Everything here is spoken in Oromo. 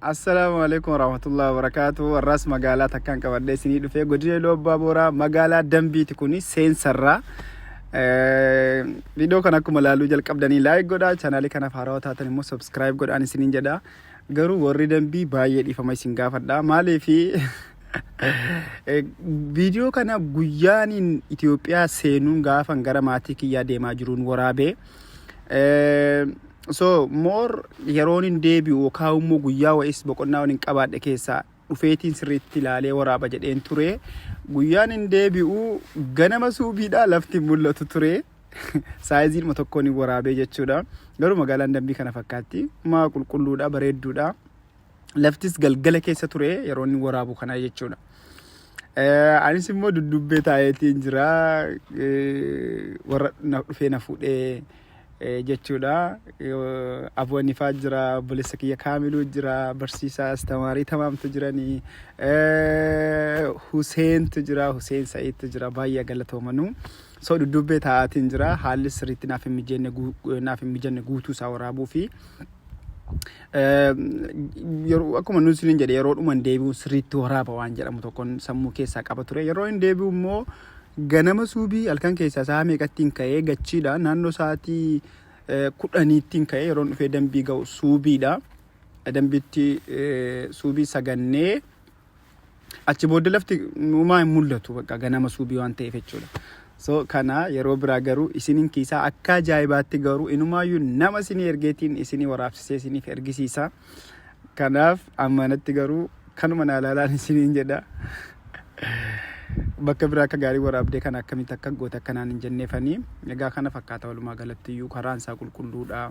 Assalaamu alaikum warahmatullahi wabarakatuh. Warraas magaalaa takkaan qabadhee isinii dhufee godina Iluu Abbaa Booraa magaalaa Dambiiti kuni seensarraa. Viidiyoo kana akkuma ilaaluu jalqabdanii like godhaa chaanaalii kanaaf haarawaa taatan immoo subscribe godhaan isiniin jedha. Garuu warri Dambii baay'ee dhiifama isin gaafadha. Maaliif viidiyoo kana guyyaaniin Itoophiyaa seenuun gaafan gara maatii kiyyaa deemaa jiruun waraabee. So more yeroon hin deebi'u yookaan immoo guyyaa wa'is boqonnaa waliin qabaadhe keessaa dhufeetiin sirriitti ilaalee waraaba jedheen ture. Guyyaan hin deebi'u ganama suubiidha lafti hin mul'atu ture. Saayiziidhuma tokkoon hin waraabee jechuudha. Garuu magaalaan Dambii kana fakkaatti. Maa qulqulluudha bareedduudha. Laftis galgala keessa ture yeroo inni waraabu kana jechuudha. Anis immoo duddubbee taa'eetiin jira. Warra na dhufee na fuudhee jechuudha. Abu Anifaa jira, obboleessa kiyya Kaamiluu jira, barsiisaa astamaarii tamaamtu jiranii, Huseentu jira, Huseen Sa'iidtu jira, baay'ee galatoomanuu. So duddubbee taa'aatiin jira. Haalli sirriitti naaf hin mijanne naaf hin mijanne guutuu isaa waraabuu fi yeroo akkuma nuti isiniin jedhe yeroo dhuman deebi'u sirriitti waraaba waan jedhamu tokkoon sammuu keessaa qaba ture. Yeroo hin deebi'u immoo ganama suubii halkan keessaa sa'a meeqattiin ka'ee gachiidha. Naannoo sa'aatii 10ttiin ka'ee yeroon dhufee Dambii ga'u suubiidha. Dambiitti suubii sagannee achi booddee lafti uumaa hin mul'atu bakka ganama suubii waan ta'eef jechuudha. So kana yeroo biraa garuu isinin kiisaa akka ajaa'ibaatti garuu inumaayyuu nama isinii ergeetiin isinii waraabsisee isiniif ergisiisa. Kanaaf ammanatti garuu kanuma naa ilaalaan isiniin jedha. Bakka biraa akka gaarii waraabdee kana akkamitti akka goote akkanaan hin jenneefanii. Egaa kana fakkaata walumaa galatti iyyuu karaan isaa qulqulluudha.